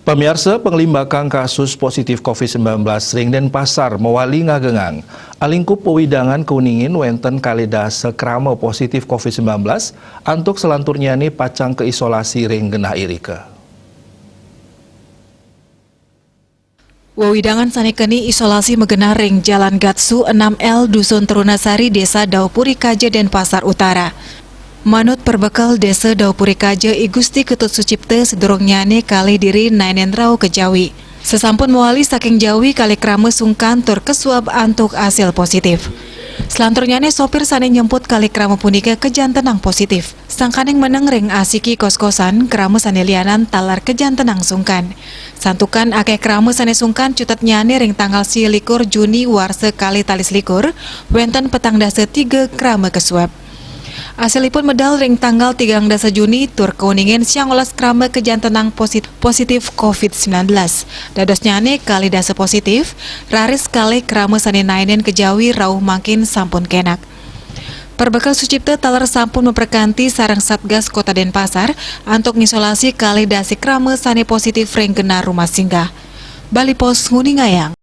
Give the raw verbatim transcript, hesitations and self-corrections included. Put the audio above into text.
Pamiarsa, panglimbakan kasus positif covid sembilan belas ring Denpasar mawali ngagengang. Alingkup wewidangan kauningin wenten kalih dasa krama positif covid sembilan belas, antuk salanturnyane pacang kaisolasi ring genah irika. Wewidangan sane keni isolasi magenah ring Jalan Gatsu enam L, Dusun Terunasari, Desa Daupuri Kaja, Denpasar Utara. Manut perbekel Desa Daupuri Kaja, I Gusti Ketut Sucipta, sadurungnyane kalih diri naenin rauh ka Jawi. Sasampun mawali saking Jawi, kalih krama sungkan tur kasuab antuk asil positif. Salanturnyane sopir sane nyemput kalih krama punika kajantenang positif. Sangkaning meneng ring asiki kos-kosan, krama sane lianan taler kajantenang sungkan. Santukan akeh krama sane sungkan cutetnyane ring tanggal sialikur Juni warsa kalih tali selikur, wenten petang dasa tiga krama kasuab. Asilipun medal ring tanggal tigang dasa Juni tur kauningin siangolas krama kajantenang posit-, positif covid sembilan belas. Dadosnyane kalih dasa positif, raris kalih krama sane naenin ka Jawi rauh mangkin sampun kenak. Perbekel Sucipta taler sampun maprakanti sareng Satgas Kota Denpasar antuk ngisolasi kalih dasa krama sane positif ring genah rumah singgah. Bali Post nguningayang.